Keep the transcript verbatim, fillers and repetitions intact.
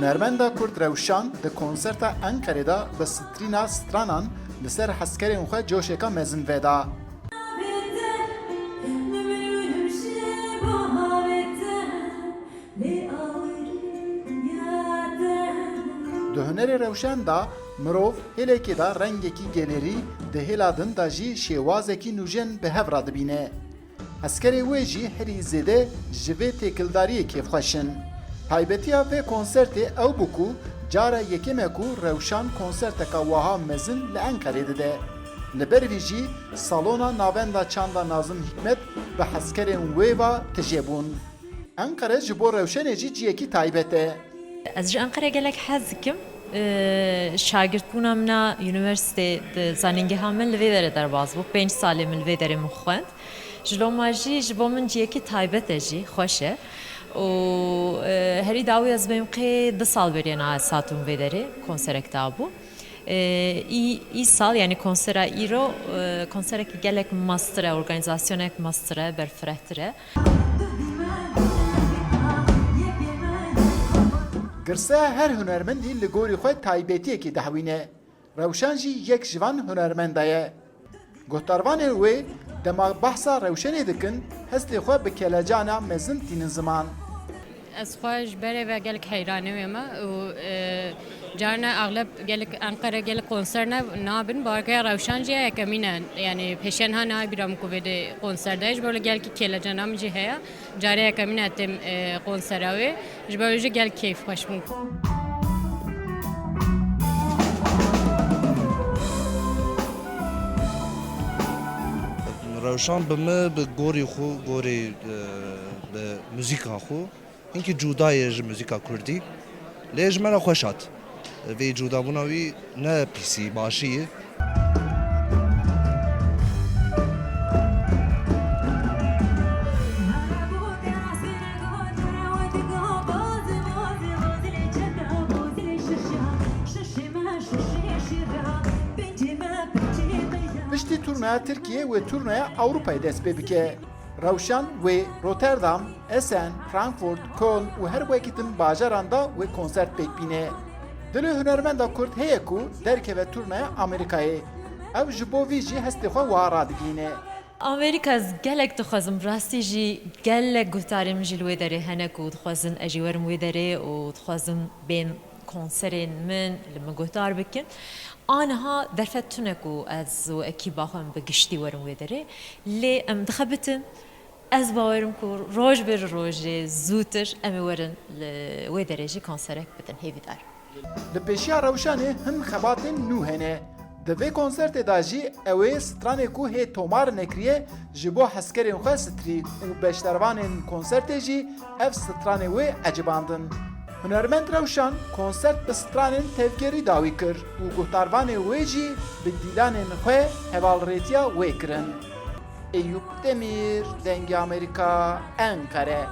Hunermenda Kurd Rewşan di konserta Enqerê de bi strîna stranan li ser hezkerên xwe coşeka mezin veda. Di hunerê rewşen de mirov hêlekê de rengekî gelêrî, di hêla din de jî şêwazekî nûjen bi hev re dibîne. Hezkerê wê jî herî zêde ji vê têkildariyê kêfxweş in. Taybetiya vê konsertê ew bû ku cara yekêm e ku Rewşan konserteka wiha mezin li Enqerê dide. Li ber vî jî Salona Navenda Çanda Nazim Hikmet bi hezkerên wê ve tijê bûn. Enqere ji bo Rewşenê jî ciyekî taybet e. Ez ji Enqerê gelek hez dikim. Ee, şagirdbûna min a unîversîtê di zanîngeha min li vê derê derbas bû. Pênc salê min li vê derê min xwend. Ji loma jî ji bo min ciyekî taybet e jî, xweş e. Û, e, herî dawî ez bêm qê du sal beriye niha ez hatûm vê derê, konserek dabû. E, î, îsal, yanî konsera îro, e, konserekî gelek mastir e, organîzasyonek mastir e, berfirehtir e. Girseya her hunermendî li gorî xwe taybetiyekî dihewîne. Rewşan jî yek ji van hunermenda ye. Guhdarvanên wê dema behsa Rewşenê dikin, hestê xwe bi kelecana mezin tînin ziman. Ez xwe ji berê ve gelek heyranê wê me û, e, carna axleb gelek Enqere gelek konser ne, nabin. Bawerkeya Rewşan jî yekemîn e. Yanî pêşiya niha nayê bîra min ku vê de konser de. Ji bo li gelekî kêlecana min jî heye. Carê yekemîn e têm, e, konsera wê. Ji ber wê jî gelek keyfxweş bûm. Rewşan bi min, bi gorî xwe, gorî, e, bi muzîka xwe, hinkî cuda ye ji muzîka kurdî. Lê ji me re xweş hat. Vê cudabûna wî ne pîsî, başî ye. Piştî turnaya Tirkiyê wê turnaya Ewropayê dest pê bike. Rewşan wê Rotterdam, Essen, Frankfurt, Köln û her wekî din bajaran de wê konsert pêk bîne. Dilê hunermenda Kurd heye ku derkeve turnaya Amerîkayê. Ew ji bo vî jî hestê xwe wiha radigihîne. Amerîka ez gelek dixwazim, rastî jî gelek guhdarên min jî li wê derê hene ku dixwazin ez jî werim wê derê û dixwazim bên konserên min li min guhdar bikin. Aniha derfet tune ku ez û ekîba xwe em bi giştî werin wê derê. Lê em dixebitin. Ez bawerim ku roj bi rojê zûtir em ê werin li wê derê jî konserek bidin. Hêvîdar im. Li pêşiya Rewşanê hin xebatên nû hene. Di vê konsertê de jî ew ê stranê ku hê tomar nekiriye ji bo hezkerên xwe strî û beşdarvanên konsertê jî ev stranê wê ecibandin. Hunermend Rewşan konsert bi stranên tevgerî dawî kir û guhdarvanê wê jî bi dîlanên xwe hevalrêtiya wê kirin. Eyûp Demîr, Dengê Amerîka, Enqere.